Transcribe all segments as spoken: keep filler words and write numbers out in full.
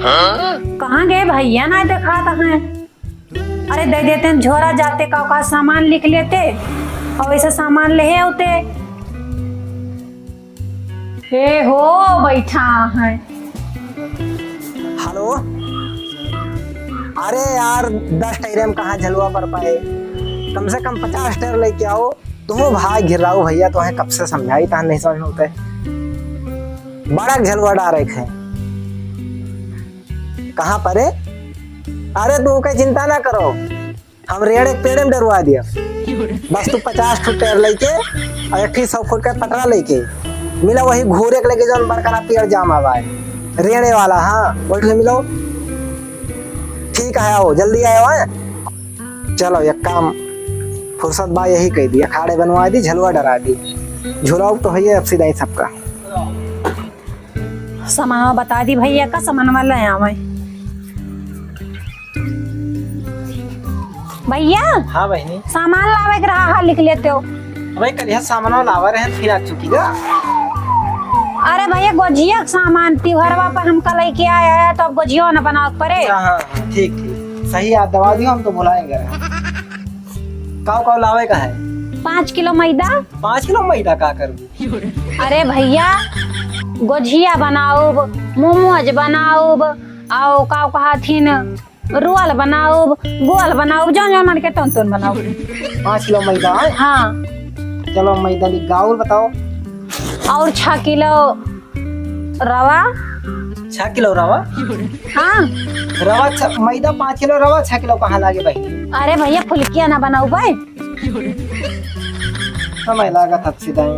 कहाँ गए भैया, ना देखात हैं। अरे, दे देते हैं झोरा, जाते का, का सामान लिख लेते और ऐसे सामान ले होते। हे हो, बैठा है। हेलो, अरे यार, दस टैरे में कहाँ झलुआ पर पाए, कम से कम पचास टैर लेके आओ। तुम भाई घिराऊ भैया, तो है कब से समझाई, तान नहीं समझ में होते। बड़ा झलुआ डारे खे। कहाँ पर है? अरे, तू के चिंता ना करो, हम रेड़े के पेड़े में डरवा दिया। बस तू पचास ठो टैर लेके और एक ठो सौ फुट का पटरा लेके मिला, वही घूरे के लेके जौन बड़का ना पेड़ जामा बा, रेड़े वाला, हाँ, वही ठो मिलो। ठीक है, आओ, जल्दी आयो, हैं? चलो, एक काम, फुर्सत बा, यही कह दी, अखाड़े बनवा दी, झलुआ डरा दी, झुलाओ तो है अब सीधा ही सबका। सामानवा बता दी भैया, का सामानवा ले आवे? भैया, हाँ बहिनी। सामान लावे के रहा है, लिख लेते हो। अबे कल यह सामानवा लावा रहे, फिर आ चुकी गा। अरे भैया, गोझिया के सामान तिवहरवा पर हमका लेके आया है, तो अब गोझिया ना बनावे के पड़े। हाँ, हाँ, हाँ, ठीक, ठीक, सही याद दवा दियो, हम तो भुलाएंगे रहे। काव काव लावे का है? पाँच किलो मैदा। पाँच किलो मैदा का करबू? अरे भैया, गोझिया बनाउब, मोमोज बनाउब, आओ काव कहाथिन, रोल बनाउब, गोल बनाउब, जौन जौन मन के तौन तौन बनाउब। पाँच किलो मैदा है? हाँ। चलो मैदा लिख गा, और बताओ। और छह किलो रवा। छह किलो रवा? हाँ। रवा छ-, मैदा पाँच किलो, रवा छह किलो कहाँ लागे बहिनी? अरे भैया, फुलकिया ना बनाउबे। समय लागत हद सीधा ही।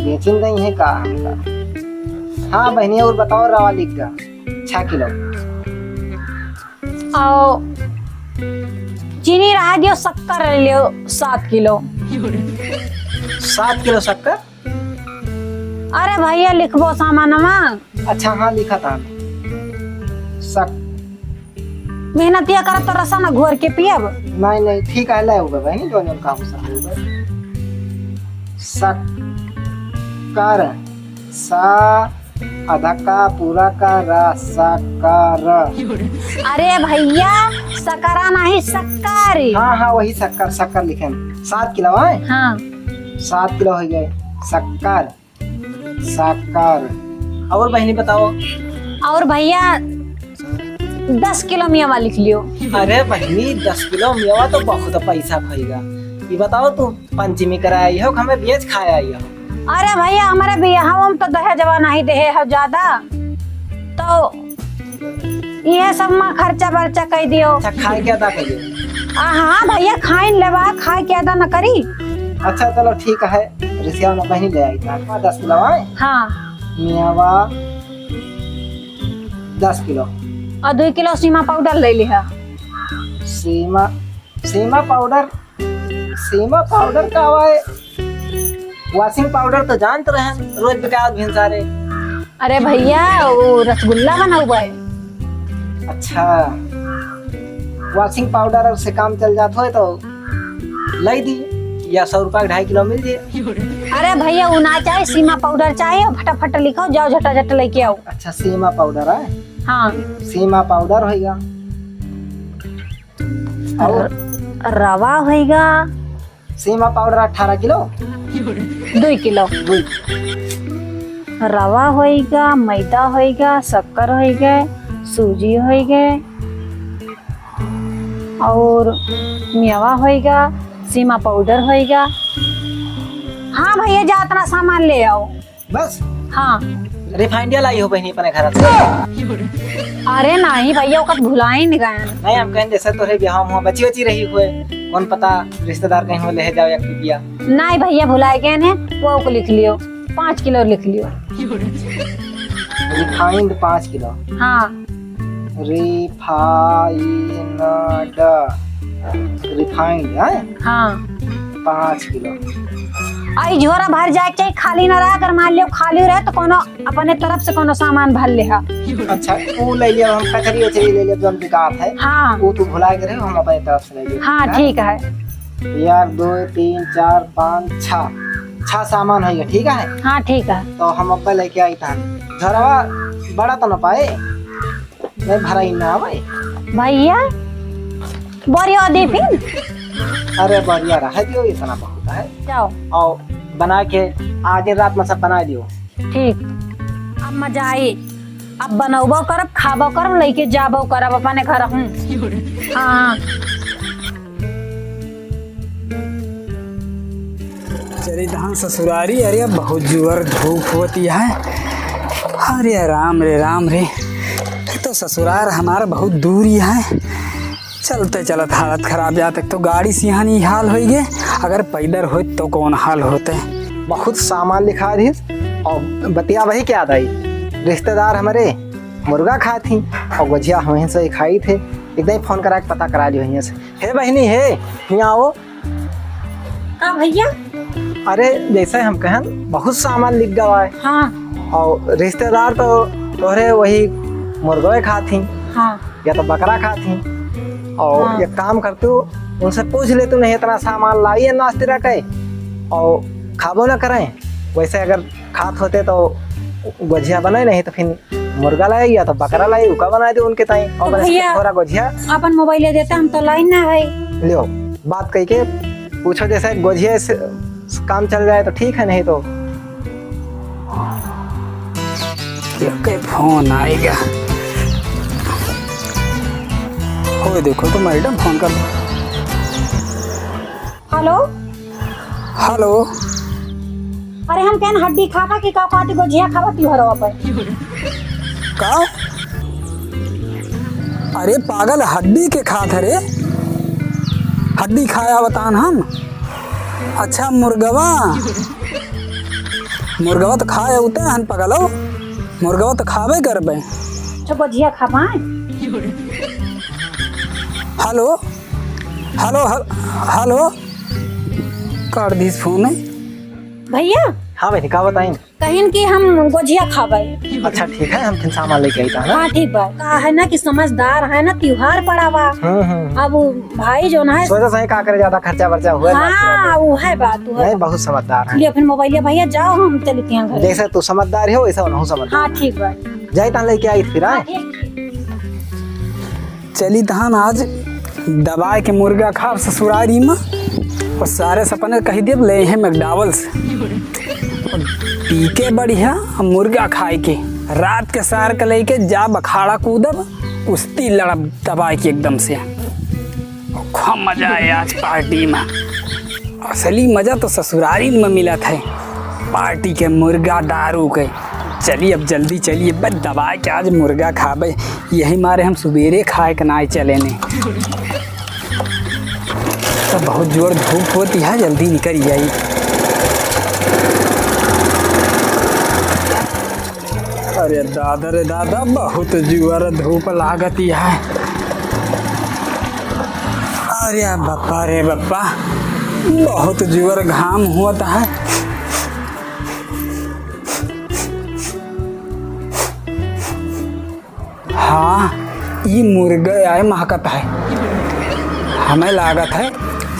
बेचिन गई है का हमका? हाँ बहिनी, और बताओ, रवा लिख गा, छह किलो। और चीनी रहा दियो, शक्कर ले लियो सात किलो। सात किलो शक्कर? अरे भैया, लिखबो सामानवा। अच्छा, हाँ, लिखा था। शक- मेहनतिया करब तो रसा न घोर के पियब। नहीं, नहीं, ठीक है, ले उबे बहिनी, जो जन का हो सके उबे। शक्कर, सा, आधा का, पूरा का, रा, शक्कर। अरे भैया, सकरा नहीं, शक्कर। हाँ, हाँ, वही शक्कर, शक्कर लिखे हैं। सात किलो है? हाँ। सात किलो हो गए। शक्कर, शक्कर। और बहिनी बताओ। और भैया, दस किलो मेवा लिख लियो। अरे बहिनी, दस किलो मेवा तो बहुत पैसा भइगा। ये बताओ, तू पंचमी करे आई हो कि हमें बेच खाए आई हो? अरे भैया, हमारे बियाह में तो दहेजवा नहीं देहे हो ज्यादा, तो ये सब में खर्चा बर्चा कर दियो। अच्छा, खाए के अदा करियो। आ, हाँ भैया, खाइन लेवा, खाए के अदा न करी। अच्छा, चलो ठीक है, रिसिया में बहिनी ले आई था। दस किलो आए? हाँ। मेवा दस किलो। और दो किलो सीमा पाउडर ले लिहा। सीमा, सीमा पाउडर, सीमा पाउडर का हवा है? Washing powder तो जानत रहे, रोज बिकावत भिनसारे। अरे भैया, वो रसगुल्ला बना हुआ है। अच्छा, washing powder से काम चल जात होए तो लाई दी, या सौ रुपया के ढाई किलो मिल जाए। अरे भैया, वो ना चाहे, सीमा पाउडर चाहे, फटाफट लिखो, जाओ झटा झट लेके आओ। अच्छा, सीमा पाउडर है? हाँ। सीमा पाउडर होइगा। और? र-, रवा होइगा। सीमा पाउडर अठारह किलो। दुई किलो। दुई। रवा होइगा, मैदा होइगा, शक्कर होइगा, सूजी होइगा, और मेवा होइगा, सीमा पाउडर होइगा। हाँ भैया, जा इतना सामान ले आओ। बस? हाँ। Refined लाई हो बहिनी अपने घर से? अरे नहीं भैया, ओकर भुलाइन गए। नहीं, हम कहें जैसे तोरे बियाह में बची बची रही हुए, कौन पता रिश्तेदार कहीं हो ले जाओ एक रुपया। नहीं भैया, भुलाए गए ने, वो को लिख लियो, पाँच किलो लिख लियो। Refined पाँच किलो। हाँ। Refined, refined, हैं? हाँ। पाँच किलो। आ, ई झोरा भर जाए के चाही, खाली ना रहा। अगर मान लियो खाली रहे तो कोनो अपने तरफ से कोनो सामान भर ले हा। अच्छा, वो ले लिया, हम कचरी उचरी ले लिया, जो हम बिकात है। हाँ। वो तू भुला के रहे, हम अपने तरफ से ले लिया। हाँ, हाँ? ठीक है। यार, दो, तीन, चार, पाँच, छः, छः सामान है, ठीक है? हाँ, ठीक है। तो हम अब लेके आई था झोरावा। बड़ा तो ना पाए, नहीं भराई ना आवे। भैया, बोरिया दे फिर। अरे बोरिया रह दियो, इतना बहुत है। जाओ। और बना के आज रात में सब बना दियो। ठीक। अब मजा आई, अब बनौबो करब, खाबो करब, लेके जाबो करब अपने घर। हूँ। हाँ। चली तहाँ ससुरारी। अरे बहुत जोर धूप होती है। अरे राम रे राम रे, एक तो ससुरार हमारा बहुत दूरी है। चलते चलत हालत खराब जात, एक तो गाड़ी से यहाँ नहीं हाल होई गे, अगर पैदल होत तो कौन हाल होते। बहुत सामान लिखा रही और बतिया वही क्या दाई, रिश्तेदार हमारे मुर्गा खात ही और गोझिया हमें से खाई थे। एकदम फोन करा के पता करा लियो हियाँ से। हे बहिनी, हे, हियाँ आओ। का भैया? अरे, जैसे हम कहन, बहुत सामान लिख गवा है। हाँ। और रिश्तेदार तो तोहरे वही मुर्गवे खात ही, हाँ। या तो बकरा खात ही। और हाँ। एक काम कर तू, उनसे पूछ ले तू, नहीं इतना सामान लाई है नाश्ते रखे और खाबो ना करें। वैसे अगर खात होते तो गोझिया बनाए, नहीं तो फिर मुर्गा लाई या तो बकरा लाई, उका बना दे उनके ताई। और तो बस भैया, थोड़ा गोझिया। अपन मोबाइल देते, हम तो लाइन ना है। लियो, बात कही के पूछो, जैसे गोझिया से काम चल जाए तो ठीक है, नहीं तो। के फोन आएगा। हो देखो तो मैडम फोन कर। हेलो। हेलो। अरे हम कहन हड्डी खाबा कि का, काटी गोझिया खाबा तिहरवा पर। का? अरे पागल, हड्डी के खात है रे? हड्डी खाया बतान हम। अच्छा मुर्गवा, मुर्गवा तो खाए उते हन पगलो, मुर्गवा तो खाबे करबे। अच्छा गोझिया खाबा। हेलो। हेलो, हेल-, हेलो। काट दीस फोन है। भैया। हाँ बहनी, का बताइन? कहिन कि हम गोझिया खाबे। अच्छा ठीक है, हम फिर सामान लेके आई था ना। हाँ ठीक बा। का है ना कि समझदार है ना, त्योहार पड़ा बा। हम्म, हम्म। अब उ भाई जो ना है। सोचा सही का करे, ज्यादा खर्चा वर्चा हुआ ना। हाँ, उ है बात, उ है। नहीं, बहुत समझदार है। लियो फिर मोबाइलिया भैया, जाओ हम चली तिहाँ घर। जैसे तू समझदार हो वैसे उनहु समझदार। हाँ ठीक बा। जाई तहाँ लेके आई फिर, हाँ? हाँ, ठीक, ठीक। चली तहन आज दबाए के मुर्गा खाब ससुरारी में। और सारे सपने कही देब ले हैं मैकडॉवल्स। और पी के बढ़िया मुर्गा खाए के, रात के सार के लेके जा बखाड़ा कूदब, कुश्ती लड़ब दबाए के एकदम से। खूब मजा आए आज पार्टी में। असली मजा तो ससुरारी में मिलत है, पार्टी के मुर्गा दारू के। चली अब जल्दी चली, अब दबाए के आज मुर्गा खाबे, यही मारे हम सुबेरे खाए के नाय चले ने। तो बहुत जोर धूप होती है, जल्दी निकल जाई। अरे दादा रे दादा, बहुत जुअर धूप लागती है। अरे बप्पा रे बप्पा, बहुत जुअर घाम होत है। हाँ, ई मुर्गा आए महकत है। हमें लागत है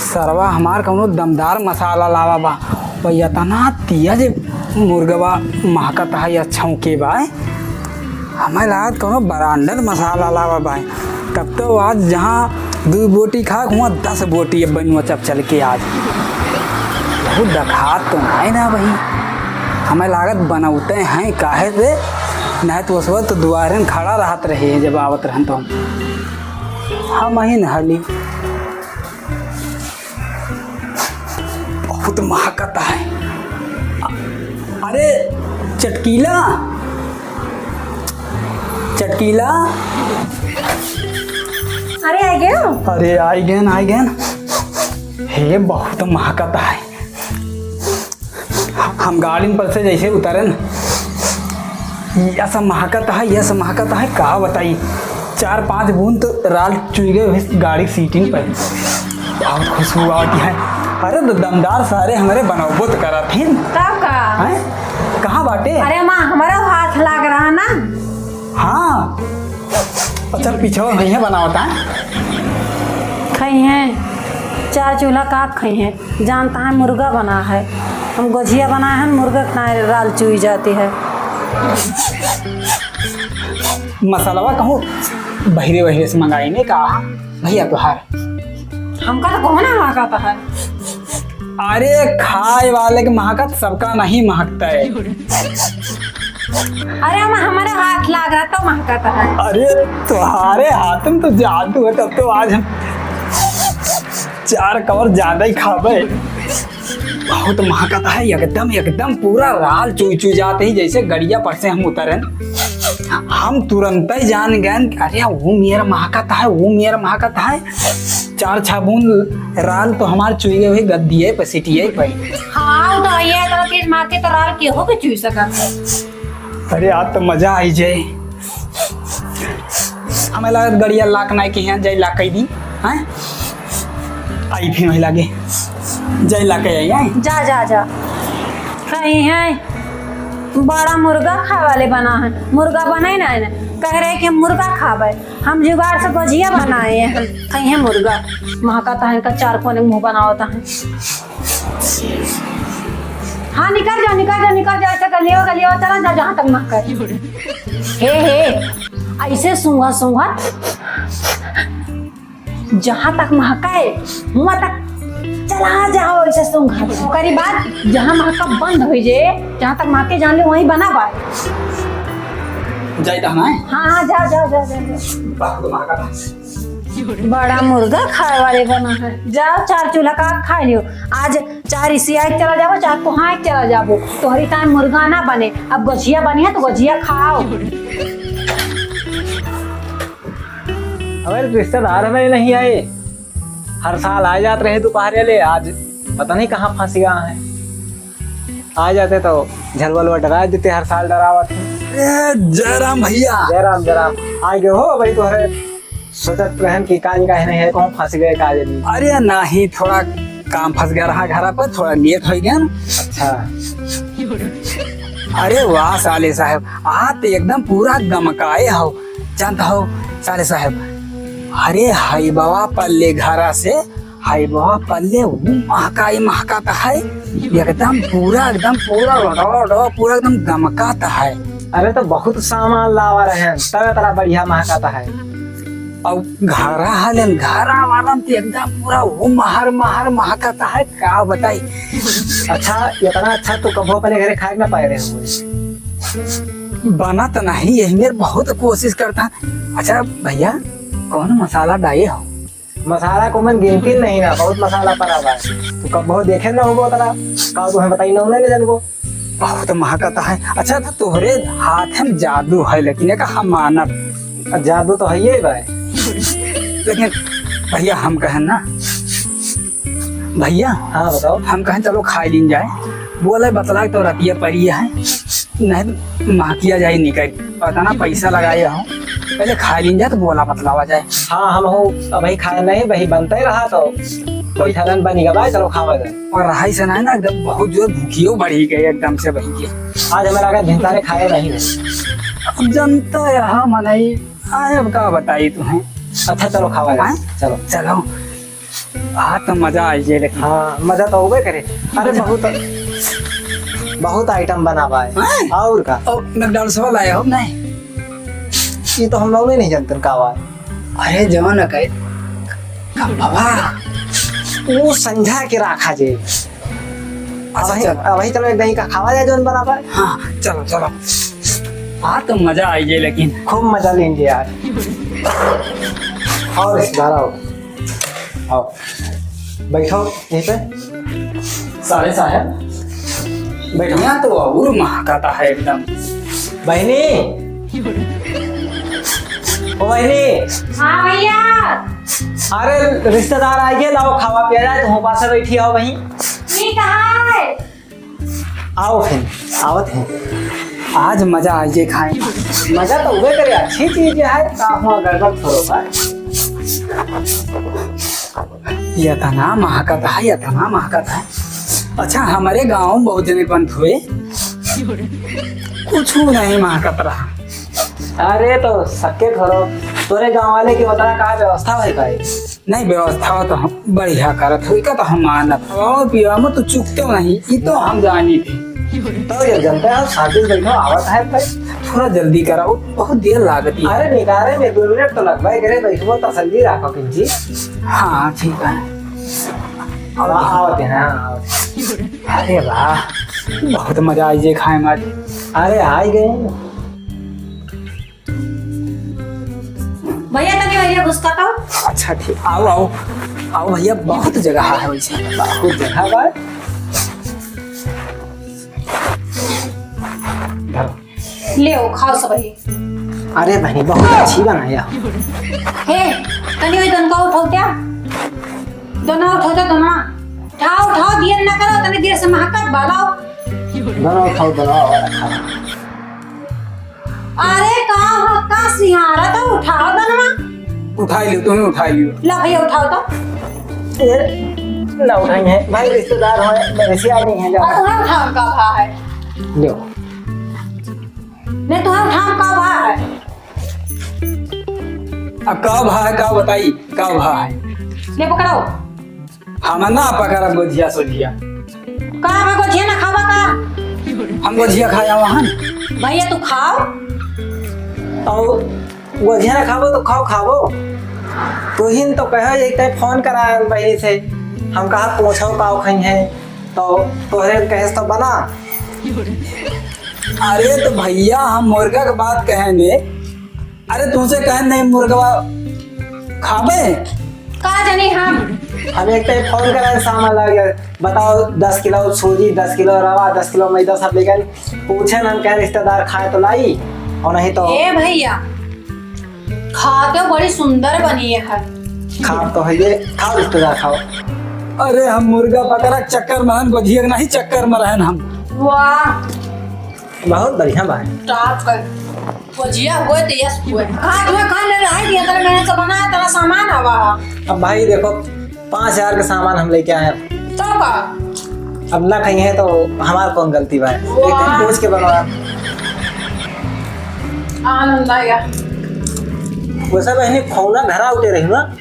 सरवा हमार कौनो दमदार मसाला लावा बा। वो इतना तेज मुर्गवा महकत है या छौंके बा। हमें लागत कौनो branded मसाला लावा बा। तब तो आज जहाँ दू बोटी खाक, हुआँ दस बोटी अब बनुआ चप चल के आज। बहुत दखात तो नाय ना भाई। हमें लागत बनौते हैं, काहे से? नहीं तो उस वक्त दुआरे में खड़ा रहत रहे हैं जब आवत रहन तो हम। हम ही न हली। बहुत महकत है। अ-, अरे चटकीला, चटकीला। अरे आ गयो। अरे आई गयन, आई गयन। हे बहुत महकत है। हम गाड़ी पर से जैसे उतरन, यस महकत है, यस महकत है, का बताई। चार पांच बूंद तो राल चुई गए हुए गाड़ी सीटिन पर। बहुत खुशबू आवती है। अरे तो दमदार सारे हमारे बनौबो तो करत हिन। तब का? हैं? कहाँ बाटे? अरे माँ, हमारा हाथ लाग रहा ना। हाँ। अच्छा, पीछे वही बनावता है। खई हैं, चार चूल्हा का खई हैं। जानता है मुर्गा बना है, हम गोझिया बनाए हैं, मुर्गा के नाय राल चुई जाती है। मसालवा कहूँ बहिरे बहिरे से मंगाई ने का भैया तोहार। हमका तो कौन महकत है? अरे खाए वाले के महकत सबका नहीं महकता है। अरे हम हमारे हाथ लाग रहा तो महकत है। अरे तुम्हारे हाथ में तो जादू है, तब तो आज हम चार कवर ज्यादा ही खाबे। बहुत महकत है एकदम, एकदम पूरा राल चुई चुई जाते ही जैसे गड़िया पर से हम उतरन। हम तुरंत ही जान गए, अरे वो मेरा महकत है, वो मेरा महकत है। चार छह बूंद राल तो हमार चुई गए हुए गद्दिए पे, सीटिए पे। हाँ, वो तो है, इतना तेज महके तो राल केहू के चुई सकत है। अरे आज तो मजा आई जाए। हमें लागत गड़िया लाक नाई के यहाँ जाई लाक कई दी, हैं? आई फिर वही लागे जाई लाक आई, हैं? जा, जा, जा। कहीं है बड़ा मुर्गा खाए वाले बना है, मुर्गा बने ना है ना, कह रहे कि हम मुर्गा खाबे, हम जुगाड़ से गोजिया बनाए हैं, कहीं है मुर्गा महकत है, इनका चार कोने मुंह बनावत है। हाँ, निकल जाओ, निकल जाओ, निकल जाओ, ऐसे गलियों, गलियों चला जा, जहाँ तक महके। हे, हे, ऐसे सूंघत, सूंघत, जहाँ तक महके, हुआं तक चला जाओ, ऐसे सूंघत। ओकरी बाद जहाँ महका बंद हो जे, जहाँ तक महके जान ले, वहीं बना बा। जाई तो ना है? हाँ, हाँ, जा, जा, जा, जा, जा। बाप को महका बा। बड़ा मुर्गा खाए वाले बना है। जाओ, चार चूल्हा का खा लियो। आज चाहे रिसिया के चला जाबो, चाहे कोहाँ के चला जाबो, तोहरी ताईं मुर्गा ना बने, अब गोझिया बनी है तो गोझिया खाओ। अबे रिश्तेदार हमारे नहीं आए, हर साल आ जात रहे दोपहरे ले, आज पता नहीं कहाँ फंस गया है। आ जाते तो झलवा लुआ डरा देते, हर साल डरावत है। ए, जय राम भैया। जय राम, जय राम। आ गए हो भाई, तोहरे सोचत रहन कि काज काहे नहीं है, कहूँ फंस गए काज में। अरे नहीं, थोड़ा काम फंस गया रहा घर पर, थोड़ा लेट हो गया। अच्छा। अरे वाह साले साहब, आप तो एकदम पूरा गमकाए हो, जानता हो साले साहब। अरे हईबवा पल्ले घरा से, हईबवा पल्ले वो महकाई महकाता है, एकदम पूरा, एकदम पूरा लटवा लटवा पूरा एकदम गमकाता है। अरे तो बहुत सामान लावा रहे हैं, तब इतना बढ़िया महकाता है। और घरा हलन, घरा वालन तो एकदम पूरा वो महर महर महकाता है, का बताई। अच्छा, इतना अच्छा तो कबो अपने घरे खाए ना पाए रहे हो। बना तो नहीं, यही मेरे बहुत कोशिश करता। अच्छा भैया, कौन मसाला डाले हो? मसाला को मन गिनती नहीं ना, बहुत मसाला पड़ा बा। तू कबो देखे ना होबो तरा, का तू हमें बताई ना, नहीं जानबो। बहुत महकत है। अच्छा, तो तोहरे हाथ में जादू है, लेकिन एक हम मानब। जादू तो है ही भाई। लेकिन भैया हम कहन ना, भैया, हाँ, बताओ। हम कहें चलो खाई लीन जाए, बोले बतला तो रतिया पड़ी है, नहीं महकिया जाए निकल, पता ना पैसा लगाए हो, पहले खाई लीन जाए तो बोला बतलावा जाए। हाँ, हम हो अबही खाए नहीं, वही बनते रहा तो बैठा रहन बनी गवा, चलो खावा जाए। और रहाई से ना, ना एकदम बहुत जोर भूखियो बढ़ी गई एकदम से बही के। आज हमें लगा भिनसारे खाए नहीं है। अब जनता यहाँ मनई आए, अब का बताई तुम्हें। अच्छा चलो खावा जाए, हाँ? चलो। चलो। हाँ, तो मजा आई जाए लेकिन। हाँ, मजा तो होबे करे। अरे बहुत, बहुत आइटम बना बा है। हैं? और का? ओ, मैकडॉनल्ड्स वाला आया हो नहीं? ये तो हम लोग नहीं जानते का बा है। अरे जवान है, का बाबा? वो संझा के रखा जे। अच्छा, अबही, चलो। अबही चलो एक दही का खावा जाए जौन बना बा है। हाँ, चलो, चलो। हाँ, तो मजा आई जाए लेकिन। खूब मजा लेंगे यार। और इस बार आओ। आओ, बैठो यहीं पे। साले साहब, बैठो। यहाँ तो और महकाता है एकदम। बहिनी, ओ बहिनी। हाँ भैया। अरे रिश्तेदार आ गए, लाओ खावा पिया जाए, तुम पास बैठी आओ वहीं। ठीक है। आओ फिर, आवत है। आज मजा आ जाए खाए। मजा तो उबे करे, अच्छी चीज है, का हुआ गड़बड़ थोड़ो बा। इतना महकत है, इतना महकत है। अच्छा, हमारे गांव में बहुत जने बंद हुए, कुछ नहीं महकत रहा। अरे तो सके थोड़ो, तोरे गांव वाले की उतना का व्यवस्था है का? नहीं, व्यवस्था तो हम बढ़िया करत हो, इका तो हम मानत। और पिया में तो चुकते नहीं, ई तो हम जानी थे। तो ये जनता है, शांति से बैठो, आवत है भाई। थोड़ा जल्दी कराओ, बहुत देर लागत है। अरे निकारे में दो मिनट तो लगबे करे, बैठो, तसल्ली रखो किंची। हाँ, ठीक है। अब आवत है, हाँ, आवत है। अरे वाह, बहुत मजा आई जे खाए में आज। अरे आई गए। भैया, तनी भैया घुसका तो। अच्छा, ठीक, आओ, आओ, आओ भैया, बहुत जगह है वैसे। बहुत जगह बा। धरो। ले आओ, खाओ सब भैया। अरे बहनी, बहुत अच्छी बनाया। हे, तनी वही तनका उठाओ क्या? दोनों उठाओ तो दोनों। उठाओ, उठाओ, देर ना करो, तनी देर से महकत बालाओ। दोनों उठाओ, दोनों और रखा। अरे का हो, का सिहारा तो उठाओ दनवा। उठाई लियो, तुम्हें उठाई लियो। ला भैया उठाओ तो। ये ना उठाई है, भाई रिश्तेदार हो, बरसिया नहीं है और ज्यादा। तुम्हें उठाओ का भा है? लियो। नहीं, तुम्हें उठाओ का भा है? अब का भा है, का बताई, का भा है? ले पकड़ो। हम ना पकड़ब गोझिया सोझिया। का बा, गोझिया ना खाबा का? हम गोझिया खाया वहन। भैया तू खाओ। और गोझिया ना खाबो तो खाओ, खाबो। तू ही तो कहे एक टाइम फोन करा बहनी से, हम कहा पूछो का खाई है, तो तोहरे कहे तो बना। अरे तो भैया हम मुर्गा के बात कहे ने, अरे तुमसे कहे नहीं मुर्गवा खाबे? का जानी हम। हम एक पे फोन करे सामान ला गया, बताओ दस किलो सूजी, दस किलो रवा, दस किलो मैदा सब लेकर पूछे हम कहे रिश्तेदार खाए तो लाई और नहीं तो। ए भैया, खा तो बड़ी सुंदर बनी है। खाओ तो है ये, खाओ रिश्तेदार खाओ। अरे हम मुर्गा बकरा के चक्कर में हन, गोझिया के नहीं चक्कर में रहन हम। वाह। बहुत बढ़िया बात। टॉप कर। गोझिया हुए तो यस हुए। हाँ, तुम्हें खान ले रहा है, ये तरह मैंने तो बनाया, तेरा सामान आवा। अब भाई देखो, पाँच हजार का सामान हम लेके आए हैं। तो का? अब ना खाई है तो हमार कौन गलती बा? वाह। एक दिन पूछ के बनवा। आनंद आ गया। वैसे बहनी खौना घरा उठे रही ना?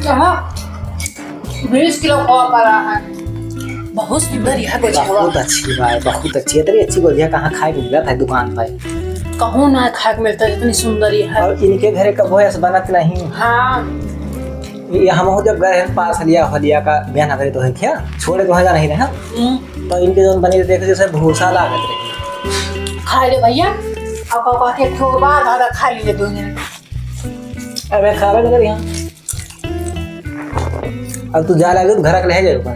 हाँ, बीस किलो खोआ पड़ा है। बहुत सुंदर यह गोझिया। बहुत अच्छी बा, बहुत अच्छी। इतनी अच्छी गोझिया कहाँ खाए के मिलत है दुकान पे? कहूँ ना खाए के मिलता है, इतनी सुंदर यह है। और इनके घरे कबो ऐसा बनत नहीं। हाँ। ये हम जब गए हैं पास लिया, हलिया का बयान करे तो है क्या? छोड़े तो है नहीं रहे। हम्म। तो इनके जौन बनी देखे जैसे भूसा लागत रहे। खा ले भैया, अब का कहते खोबा आधा आधा खा लिए दोनों। अबे खावे लगे यहाँ। अब तू जा लगे तो घर के ले जाए ऊपर।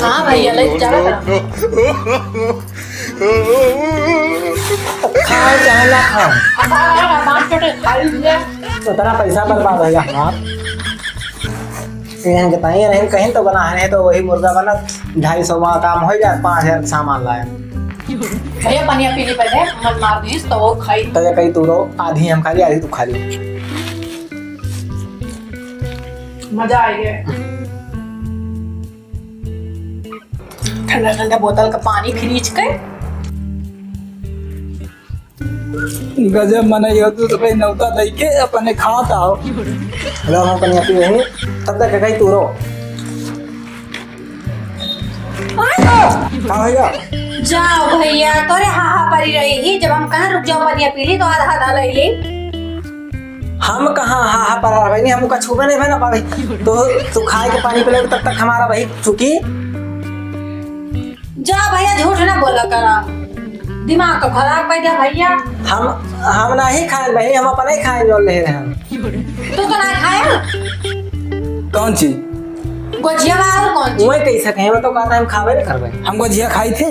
हाँ भैया, ले जा। खाओ चाहे ना खाओ। अब आ, आ, आ, बाप बेटे खा लीजिए। उतना पैसा बर्बाद हो गया हमार। इहन के ताई रहिन कहीं तो बना है, नहीं तो वही मुर्गा बना, ढाई सौ वहाँ काम हो जाए, पाँच हजार सामान लाए। भैया, पनिया पी ली पहले, मन मार दीस, तो वो खाई। तो ये कही तू रो, आधी हम खा ली, आधी तू खा ली। मजा आ गया। ठंडा ठंडा बोतल का पानी फ्रिज के। गजब मनई हो तू, तो कहीं नौता दई के अपने खात आओ। लो, हम कहीं अपनी नहीं, तब तक कहीं तू रो। का भैया? जाओ भैया, तोरे हाहा परी रही ही, जब हम कहाँ रुक जाओ, पनिया पी ली तो आधा आधा ले ली। हम कहाँ हाहा परा रहे, नहीं, हम ओका छूबे नहीं भे ना पावे। तो तू खाए के पानी पिले तब तक हमारा वही चुकी। जा भैया, झूठ ना बोला करा, दिमाग तो खराब कर दिया भैया। हम, हम नहीं खाए बहनी, हम अपना ही खाए जो ले रहे हैं। तू तो ना खाया? कौन चीज? गोझिया बा और कौन चीज? वही कैसे कहें, वो तो कहता है हम खावे नहीं करबे। हम गोझिया खाई थे,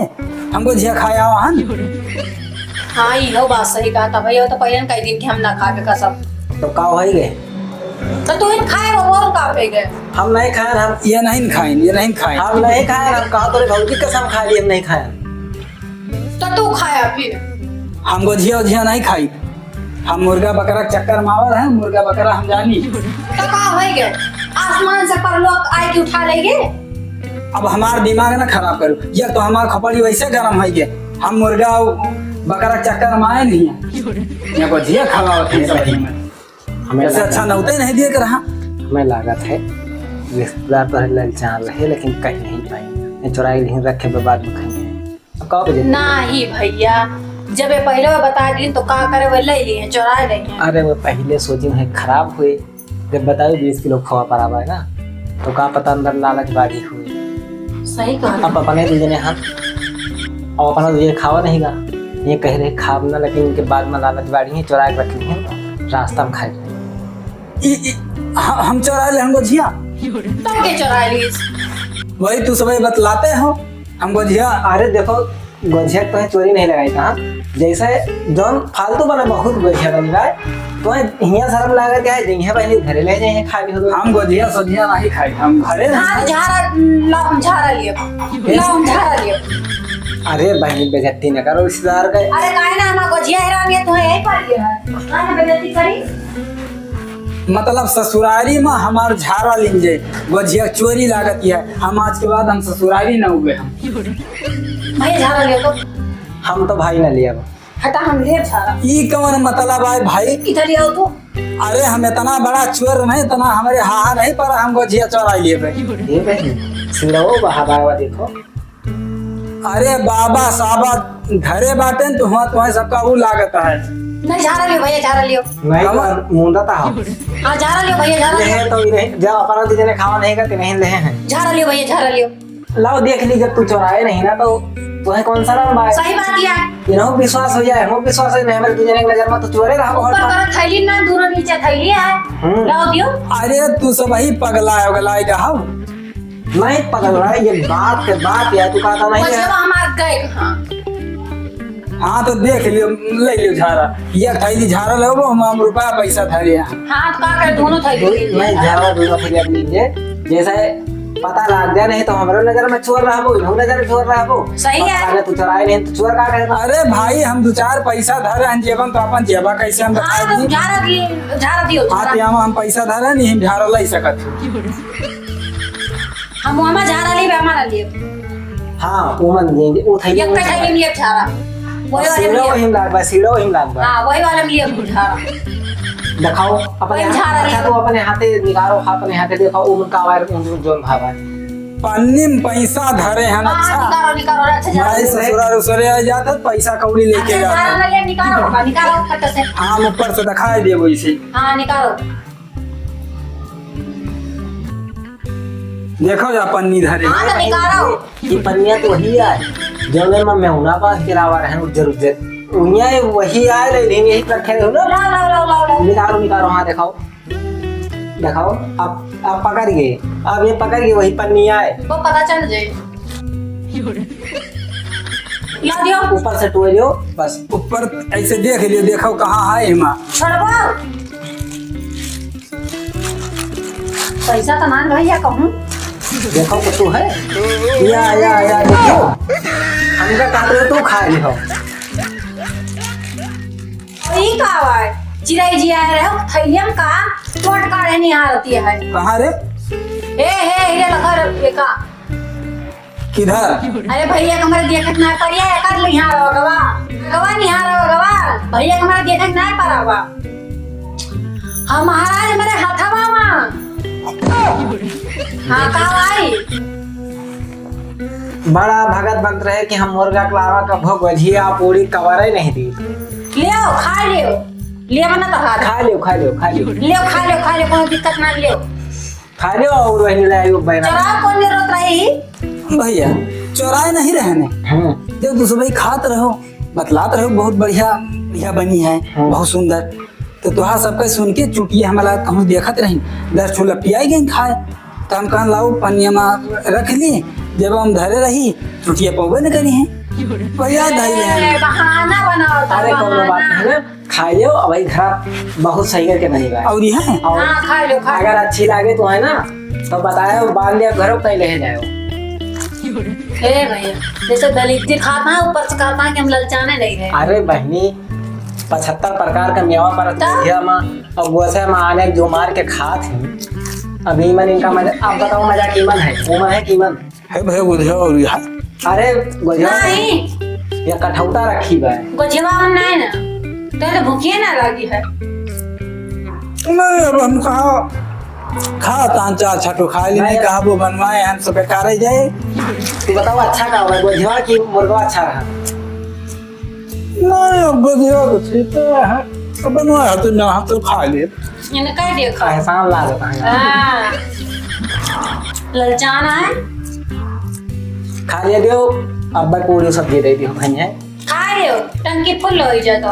हम गोझिया खाया वहाँ। हाँ, इहो बात सही कहा था भैया, वो तो पहले कह दिन कि हम ना खावे कसम। तो का हो गए? तो तू ही खाए, वो और का पे गए? हम नहीं खाए, हम ये नहीं खाए, ये नहीं खाए। हम नहीं खाए, हम कहा तोरे भौजी कसम खा ली, हम नहीं खाए। तो तू खाया फिर? हम गोझिया ओझिया नहीं खाई, हम मुर्गा बकरा के चक्कर में आवत है, मुर्गा बकरा हम जानी। तो का हो गए? आसमान से परलोक आए के उठा लेंगे? अब हमार दिमाग ना खराब करू, ये तो हमार खोपड़ी वैसे गरम है गए, हम मुर्गा और बकरा के चक्कर में आए नहीं है। ये गोझिया खवावत है सब में। हमें ऐसे लगा अच्छा नौते नहीं दिए के रहा। हमें लागत है रिश्तेदार तो है ललचान रहे, लेकिन कहीं नहीं पाई। ये चुराई नहीं रखे पे बाद में खाएंगे। अब का बजे? नाही भैया, जब ये पहिले वो बता दी तो का करे, वो ले लिए, चोरा ले हैं। अरे वो पहिले सोची है खराब हुए, जब बताओ बीस किलो खोआ परा बा ना, तो का पता अंदर लालच बाढ़ी हुए। सही कहा। अब अपने दू जने हाँ, अब अपना दू जने खावा नहीं गा, ये कह रहे खाब ना, लेकिन इनके बाद में लालच बाढ़ी है, चोरा के रख ली है, रास्ता में खाए। ई, ई, ह-, हम चोरा ले हम गोझिया। तुम के चोरा लीस? वही तू सबही बतलाते हो, हम गोझिया। अरे देखो, गोझिया तो चोरी नहीं लगाई था, जैसे जौन फालतू बना बहुत गोझिया बन रहा है, तो हिया शर्म लागत है, जइहे बहनी घरे ले जाइहे, खा भी हो। हम गोझिया सोझिया नहीं खाई, हम घरे नहीं हाँ, खाई। झारा, ला हम झारा लिए, ला हम झारा लिए। अरे बहनी बेइज्जती न करो रिश्तेदार के। अरे काहे ना, हमार गोझिया है राम, ये तुम्हें यही पड़ गया है, काहे बेइज्जती करी? मतलब ससुरारी में हमार झारा लिन जाए, गोझिया चोरी लागत है, हम आज के बाद हम ससुरारी न हुए हम। भैया झारा लियो तो। हम तो भाई ना लिया। हटा, हम ले झारा। ई कौन मतलब आए भाई? इधर ले आओ तो। अरे हम इतना बड़ा चोर नहीं, इतना हमारे हाहा नहीं पड़ा, हम गोझिया चोरा लिए भाई। ये भाई, सिड़ाओ बहावा देखो। अरे बाबा साबा घरे बाटेन तो हुआ तुम्हें सबका ऊ लागत है। नहीं, झारा लियो भैया, झारा लियो। नहीं कौन? तो मुंडा ता हो। हाँ, झारा लियो भैया, झारा ले लियो। है तो ये नहीं, जब अपना दू जने खावा नहीं करते, नहीं ले हैं। झारा लियो भैया, झारा लियो। लाओ देख ली, जब तू चोराए नहीं ना तो तुम्हें कौन सा राम भाई? सही बात किया। इन्हों विश्वास हो जाए, इन्हों विश्वास है, नहीं हमारे दू जने की नजर में तो चोरे रहा ऊपर बहुत बार। कर थैली ना, दूर नीचे थैली है। हम्म। लाओ दियो। अरे तू सबही पगला हो गला है का हम? नहीं पगल रहा, ये बात के बात यार, तू कहता नहीं बस है। जब हमार गए, हाँ। हाँ, तो देख लियो, ले लियो झारा। ये थैली झारा लेबो, हम, हम रुपया पैसा धरे हैं। हाँ, तो का करे, दोनों थैली ले लियो। नहीं, झारा दोनों थैली अपनी ले। जैसे पता लाग गया, नहीं तो हमरो नजर में चोर रहबो, इन्हों नजर में चोर रहबो। सही है। पता लगे तू चोराए नहीं, तो चोर का कहे? अरे भाई, हम दो चार पैसा धरे हैं जेबन, तो अपन जेबा कैसे हम हाँ, दिखाई तो दी? झारा दिए, झारा दियो, हाँ, झारा। तो हम, हम पैसा धरे नहीं, हम झारा ले सकत। हम ओमा झारा लेब, हमारा लेब। हाँ, ओमन लेंगे, वो थैली एक में कई झारा। थैली में लेब झारा। वही वाले में सीढ़ो लेब। हिम लाग बा, सीढ़ो हिम लाग बा। हाँ, वही वाले में लेब झारा। दिखाओ, अपने वही हाथ, झारा अच्छा, लेब। तो अपने हाथे निकालो, अपने हाथे दिखाओ, ओमन का वायर, ओमन जोन भावा। पन्नी में पैसा धरे हैं, हाँ, अच्छा। निकालो, निकालो, अच्छा, झारा भाई, लेब। ससुरार उसरे आ जाता, पैसा कौड़ी लेके अच्छा, जाता। झारा वाले निकालो, निकालो, फट से। हाँ, हम ऊपर से दिखाई दे वैसे। हाँ, निकालो। देखो जा पन्नी धरे। हाँ, तो निकालो। ये पन्निया तो वही है, जौने में मेहुना पास के लावा रहे, उज्जर, उज्जर। उन्हें वही आए रहे, लेकिन यही पर रखे रहे हो ना। लाओ, लाओ, लाओ, लाओ, लाओ। निकालो, निकालो, हाँ, दिखाओ। दिखाओ, अब, अब पकड़ गए। अब ये पकड़ गए, वही पन्निया है। वो पता चल जाए। ला दियो। ऊपर से टोए लियो, बस। ऊपर ऐसे देख लियो, देखो कहाँ है एमा। छोड़बो। पैसा तो मान भैया कहूँ। देखो तो तू है। या, या, या, देखो। हमका काट लो, तू खा लियो। ई का आवाज? चिरई जी आए रहे, थैलिया में का चोट काढ़े निहारती है। कहाँ रे? ए, हे, हे, लखा रे, ये का? किधर? अरे भैया के हमरे देखत ना परिया, एकर निहार हो गवा। गवा निहार हो गवा। भैया के हमरे देखत ना परावा। हम महाराज हमरे हथवा मा। हाँ, का भाई? बड़ा भगत बनत रहे कि हम मुर्गा के अलावा कभो गोझिया, पूड़ी, कवरे नहीं दी। लियो, खा लियो। लियो ना तो खा। खा लियो, खा लियो, खा लियो। लियो, खा लियो, खा लियो, कोनो दिक्कत ना, लियो। खा लियो और वही ले आइयो बैना। चोराव कौन जरूरत रही? भैया, चोराए नहीं रहने। हाँ। जब तू सुबह खात रहो, बतलात रहो, बहुत बढ़िया, बढ़िया बनी है, हाँ। बहुत सुंदर। तो तुहार सबका सुन के चुटिया हमारा कहूँ देखत रही, दस ठो लपियाई गई खाए। तो हम कहन लाओ पनिया में रख ली, जब हम धरे रही, चुटिया पौबे न करी है। भैया धैले हैं। ए, बहाना बनाओ, अरे, कोनो बात बहाना। नहीं ना, खाए लियो, अब भाई घर बहुत सही करके बनी बा। और ये है? और हाँ, खा लो, खा लो। अगर अच्छी लागे तो है ना, तो बतायो, बांध दिया घरों, कहीं ले जाओ। ए भैया, जैसे दलिद्दी खाता है, ऊपर से कहता है कि हम ललचाने नहीं रहे। अरे बहनी, पचहत्तर प्रकार का मेवा पर तो? दिया माँ, और गोसे माँ आने जो मार के खात हैं। अभी मन इनका मजा, आप बताओ मजा कीमन है, वो है कीमन। है भैया, गोझिया और यहाँ। अरे, गोझिया नहीं। ये कठौता रखी बा। गोझिया हम नहीं ना। तो, तो भूखिए ना लगी है। नहीं, अब हम कहाँ खा तान चार छठो खाइ ली, नहीं। नहीं कहबो बनवाए, हम सब बेकार ही जाए। तू बताओ, अच्छा का हुआ, गोझवा की मुर्गा अच्छा रहा? नहीं, अब गोझवा तो ठीक है, अब बनवाए हो तो ना, हम तो खाइ ले। इन्हें कह दियो खाओ। एहसान लागत है। हाँ। ललचाना है? खा ले दियो, अब पूरी सब्जी दे दियो, खाई है। खा लियो, टंकी फुल होइ जात ह।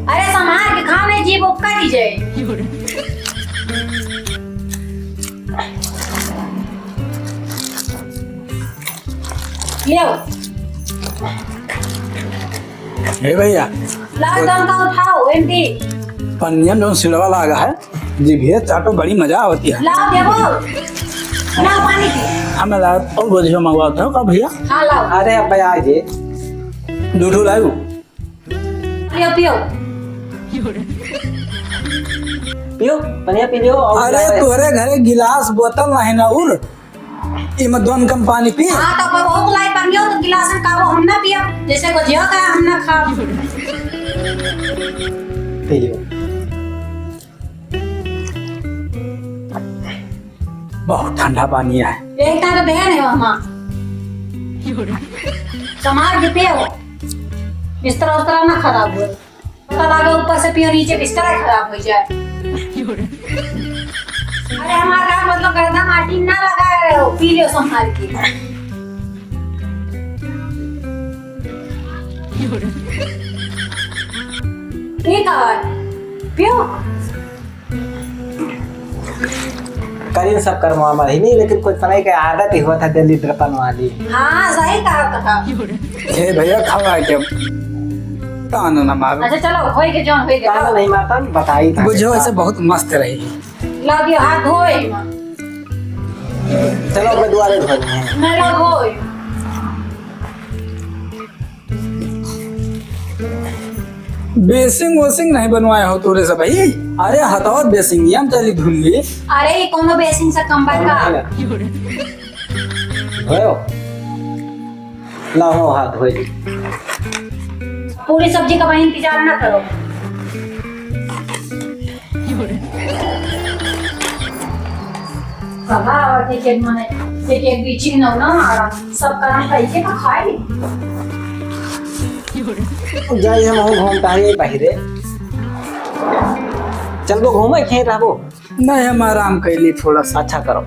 अरे, संभार के खाओ, नहीं जीभ उपका दी जाए। लियो। हे भैया, लाओ, दम का उठाओ, एमडी। पनिया में जौन सिड़वा लागा है, जी भैया, चाटो, बड़ी मजा आवती है। लाओ, देबो। लाओ, पानी पी। हमें लाओ, और गोझिया मंगवाते हो का भैया? हाँ, लाओ। अरे, अब भैया, आ जे। दू ठो लाओ। पियो, पियो। पियो, पनिया पी लियो, और अरे, लाओ। तोहरे घरे गिलास, बोतल नहीं ना, उर। इमे दोन कम पानी पी। हाँ, तो अब बहुत लाई पानी हो, तो गिलास में का वो हम ना पिया, जैसे गोझिया का हम ना खा। पी लियो। बहुत ठंडा पानी है। एक तार दे नहीं मामा। समाज के पियो। बिस्तरा उस्तरा ना खराब हो। पता लगा ऊपर से पियो, नीचे बिस्तरा खराब हो जाए। अरे हमारा मतलब गर्दा माटी ना लगा रहे हो, पी लियो संभाल के। ठीक है, पियो। करीन सब कर्मवा मरही नहीं, लेकिन कोई तरह के आदत ही होत है दलिद्रपन वाली। हाँ, सही कहा था। हे भैया, खवा के तानो ना मारो। अच्छा, चलो, होई के जौन होई के, तानो चलो। नहीं मारता, बताई था। बुझो, ऐसे बहुत मस्त रही। लाओ, ये हाथ धोए। चलो, अपने दुआरे धो लेंगे। नहीं, लाओ, धोए। बेसिंग वोसिंग नहीं बनवाए हो तोरे से भाई? अरे हटाओ बेसिंग, ये हम चली धुल ली। अरे ये कोनो बेसिंग से कम बा का? धोयो। लाओ हाथ धोई। पूरी सब्जी का भाई इंतजार ना करो। कहाँ आवत है के मने, एक एक बीची न ना आ रहा, सब काम कैसे तो खाई। जाई हम हूँ घूमता है बाहरे। चलबो घूमे खेत रहबो। नहीं, हम आराम कैली थोड़ा सा। अच्छा करो।